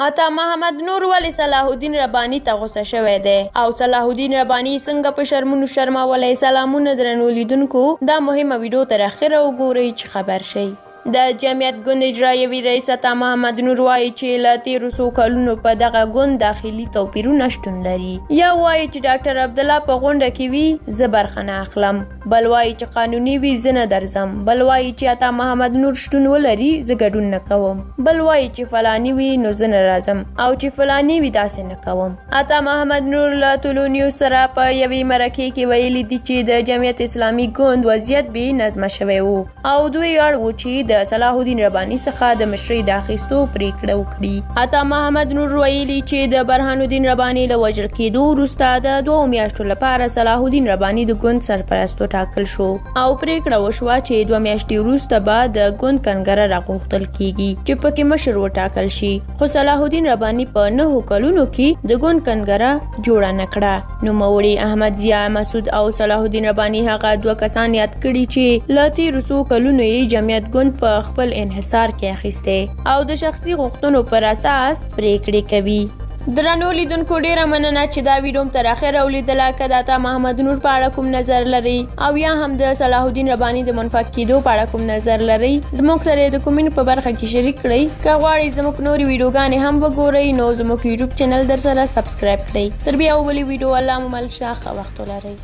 عطا محمد نور ولې صلاح الدین رباني ته غوسه شوی دی او صلاح الدین رباني څنګه په شرمونو شرمولی؟ سلامونه درنو لیدونکو، دا مهمه ویډیو تر اخره وګورئ چې خبر شئ. د جمعیت ګوند اجرایوي رئیس عطا محمد نور وایي چې له تیرو څو کلونو په دغه ګوند داخلي توپیرونه شتون لري. یو وایي چې ډاکټر عبدالله په غونډه کې وي، زه برخه نه اخلم. بل وایي چې قانوني وي، زه نه درځم. بل وایي چې عطا محمد نور شتون ولري، زه ګډون نه کوم. بل وایي چې فلانی وي نو زه نه راځم او چې فلانی وي داسې نه کوم. عطا محمد نور له طلوع نیوز سره په یوې مرکې کې ویلي دي چې د جمعیت اسلامي ګوند وضعیت بې نظمه شوی وو او دوی اړ وو چې د صلاح الدین رباني څخه د مشرۍ د اخیستو پریکړه وکړي. عطا محمد نور ویلي چې د برهان الدین رباني له وژل کېدو وروسته د 2 میاشتو لپاره صلاح الدین رباني د ګوند سرپرست وټاکل شو او پریکړه وشوه چې 2 میاشتې وروسته به د ګوند کنګره راغوښتل کیږي چې پکې مشر وټاکل شي، خو صلاح الدین رباني په 9 کلونو کې د ګوند کنګره جوړه نه کړه. نوموړي احمد ضیا مسعود او صلاح الدین رباني هغه 2 کسان یاد کړي چې له تیرو څو کلونو یې جمعیت ګوند په خپل انحصار کې اخیستی او د شخصي غوښتنو پر اساس پریکړې کوي. درنو لیدونکو، ډیره مننه چې دا ویډیو تر اخره ولیدله. که د عطا محمد نور په اړه کوم نظر لرئ او یا هم د صلاح الدین رباني د منفک کېدو په اړه کوم نظر لرئ، زموږ سره د کومینټ په برخه کې شریک کړئ. که غواړئ زموږ نورې ویډیوګانې هم وګورئ نو زموږ یوټیوب چینل در سره سبسکرایب کړئ. تر بیا بلې ویډیو، الله مو مل شه، ښه وخت ولرئ.